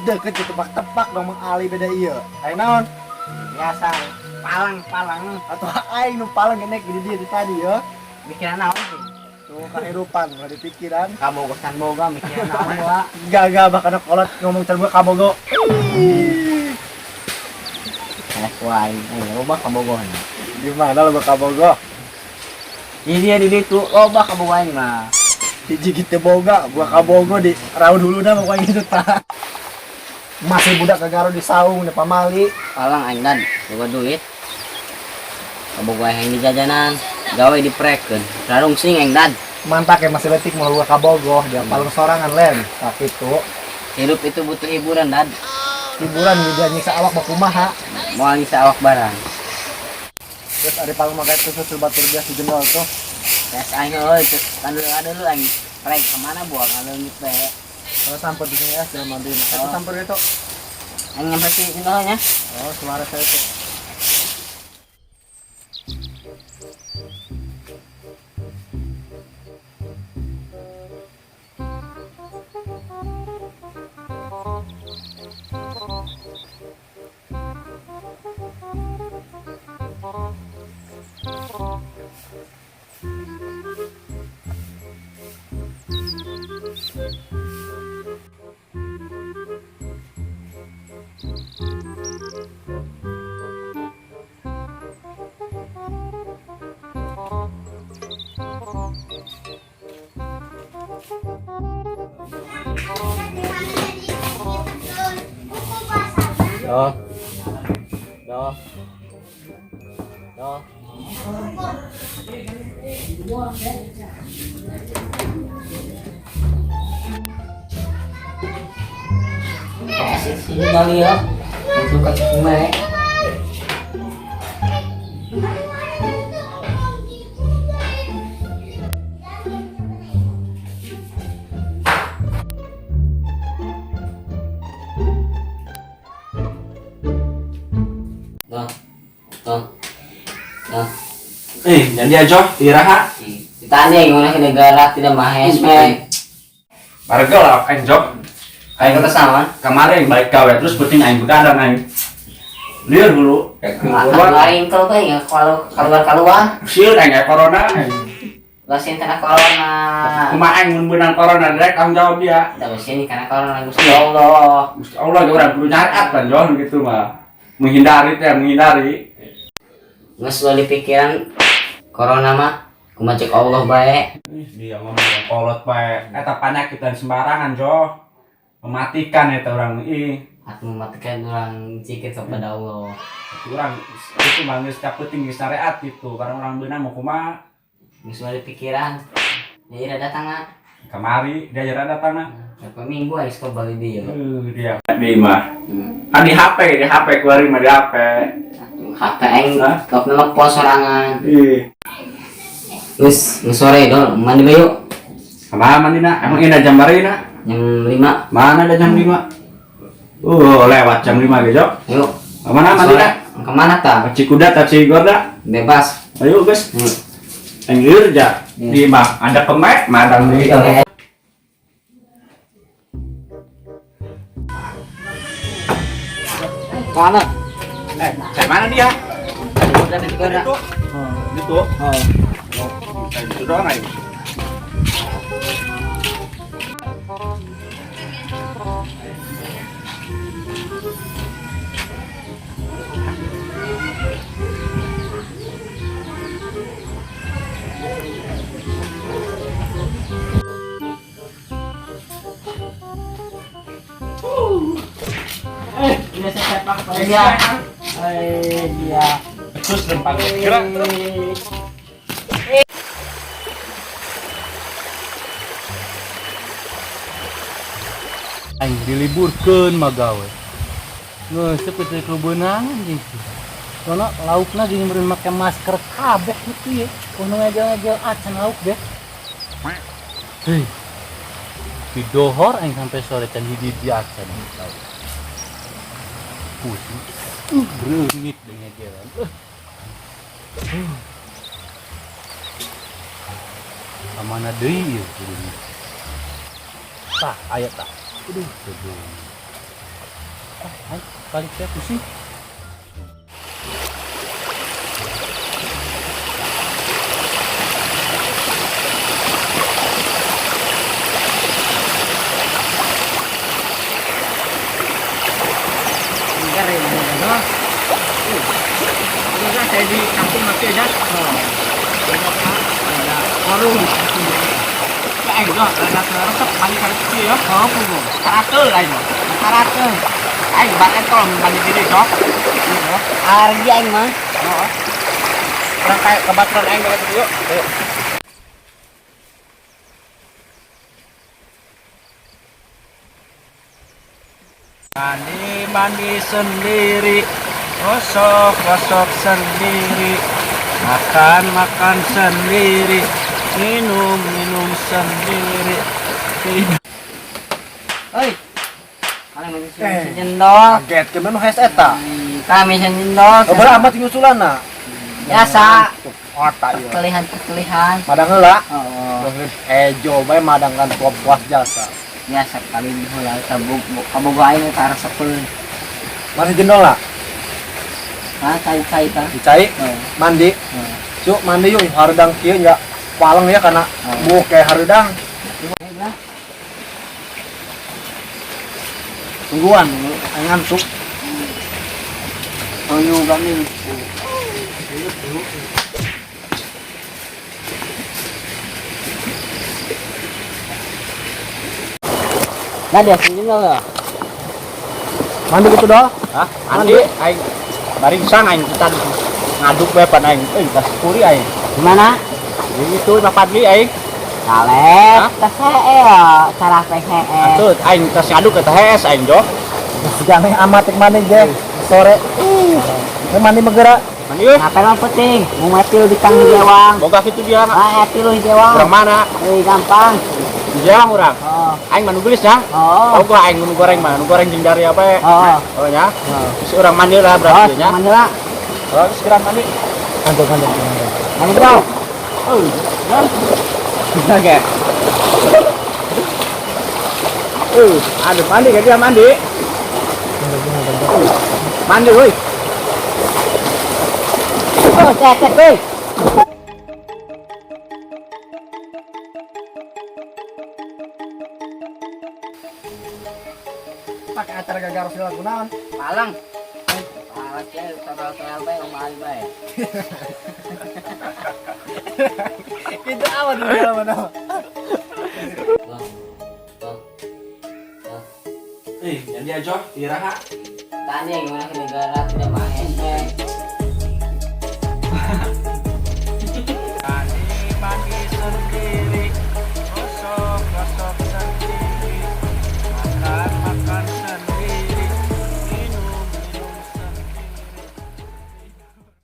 Deket ditebak-tebak dong Mang Ali beda ieu. Aya naon? Biasa palang-palang Atau aing nu palang genek di dieu tadi ya. Mikiran naon sih? Tuh kehidupan ulah dipikiran. Kabogo can boga mikiran naon wa. Gagah bahkan kolot ngomong can boga kabogo. Ih. Eh wae, loba kabogohan. Di mana loba kabogo? Ini dia di ditu loba kabogo aing mah. Hiji gitu boga, gua kabogo di raun huluna mah gitu tah. Masih budak kagaro di saung di pamali. Palang aing dan boga duit. Kabogo aing di jajanan, gawe diprekeun. Rarungsing aing dan. Mantak ya masih letik mau gua kabogo, dia paling sorangan len. Tapi itu Hidup itu butuh hiburan dan. Hiburan juga nyiksa awak mah kumaha. Moal nyiksa awak barang. Terus ada paling makai susu batur biasa jendol tuh. Tes aing euy, kan dulu ada lu aing prek kemana buang ngaleungit bae. Kalau samper di sini ya, jalan mandi. Itu samper itu. Aing nyampe si jendolnya. Oh, suara saya itu. Doh. Doh. Doh. Kasih sini kali ya. Untuk kasih kume. Doh. Doh. Doh. Jadi aja iraha. Ditanya gimana ke negara tidak mahes, me. Barga lah aing job. Aing kata sama. Kemarin balik gawe terus penting aing begadang aing. Lieur dulu. Keluar kalau bae ya kalau keluar keluar. Sieun aing aya corona. Lah sieun karena corona. Kumaha aing mun beunang corona direk tanggung jawab dia. Da sieun karena corona Gusti Allah. Gusti Allah ge urang kudu nyariat kan Jon gitu mah. Menghindari teh menghindari. Geus lo dipikiran corona mah kumaha cek Allah bae. Ih, dia ngomong kolot bae. Eta penyakit dan sembarangan, Jo. Mematikan eta urang ih. Atau mematikan orang zikir kepada Allah. Urang itu mah geus capeting geus syariat gitu. Barang urang beunang mau kumaha? Geus lo dipikiran. Dia ira datang ah. Kamari dia ira datang ah. Berapa minggu aing sekolah balik dia. Dia di mah. Kan di HP, di HP keluarin mah di HP. HP aing kok nelpon sorangan. Ih. Geus, geus sore dol, mandi bae yuk. Kumaha mandina? Emang ini jam bari na? Jam 5. Mana ada jam 5? Lewat jam 5 ge, Jok. Yuk. Kemana mandina? Kemana ta? Cikuda ta Cigorda? Bebas. Ayo, guys. Aing lieur ja. Di mah ada kemek, madang deui. Mana? Cek mana dia? Cikuda, Cikuda. Itu. Itu. Oh. Itu doang aing. Ini saya sepak dia. Dia. Terus lempar. Gerak terus. Aing diliburkeun mah gawe. Geus teu teu kebeunangan jeung sih. Soalna laukna jeung meureun make masker kabeh gitu ye. Kudu ngegel-ngegel acan lauk deh. Hei. Didohor aing sampai sore can hiji di acan lauk. Pusing. Reungit deh ngegelan. Kamana deui ieu kudunya? Tah, aya tah. Aduh, aduh. Ayo, balik teh pusing. Saya di kampung nanti aja. Warung. Aing mah rada resep mandi karate ya. Oh, bu. Karate aing mah. Karate. Aing bakan tol mandi gede, Cok. Ardi aing mah. Heeh. Urang kayak kebaturan aing banget yuk. Ayo. Mandi mandi sendiri, gosok gosok sendiri, makan makan sendiri, minum minum sendiri. Oi. Kalian masih jendol. Kaget ke mana hes eta? Kami jendol. Oh, berat amat nyusulanna. Biasa. Otak ieu. Perkelihan-perkelihan. Madang heula. Oh, Ejo bae madang kan puas jasa. Biasa kali heula tabuk kabogo aing ka resepeun. Masih jendol lah. Hah, cai-cai tah. Dicai, mandi. Yuk mandi yuk hareudang kieu nya. Paleng ya karena buuk kayak hareudang. Tungguan, ngantuk. Oh, juga nih. Nah, dia sini loh. Mandi gitu doh. Hah? Mandi aing baringsang aing kita ngaduk bae pan aing. Euy, tas kuri aing. Gimana? Itu Pak Padli aing. Kalep, tas hee ya, cara hehe. Atuh aing tas ngaduk ke hees aing jo. Jangan amat mandi ge sore. Mandi megera. Mandi yuk. Ngapain mah penting? Mau metil di kang jewang. Boga kitu dia. Ah, etil lu jewang. Urang mana? Euy, gampang. Di jewang urang. Oh. Aing mah nu geulis ya. Oh. Oh, gua aing nu goreng mah, nu goreng jeung dari apa ya? Oh. Oh nya. Terus urang mandi lah berarti nya. Mandi lah. Oh, segera mandi. Mantap, mantap, mantap. Mandi bro. Oh, oke. Aduh mandi gak dia mandi. Mandi woi. Oh, cek woi. Pakai acara gagal harus dilakukan. Palang. Palang cek total bae omah bae. Itu apa dulu mana? Jadi aja iraha. Tadi gimana ke negara tidak main.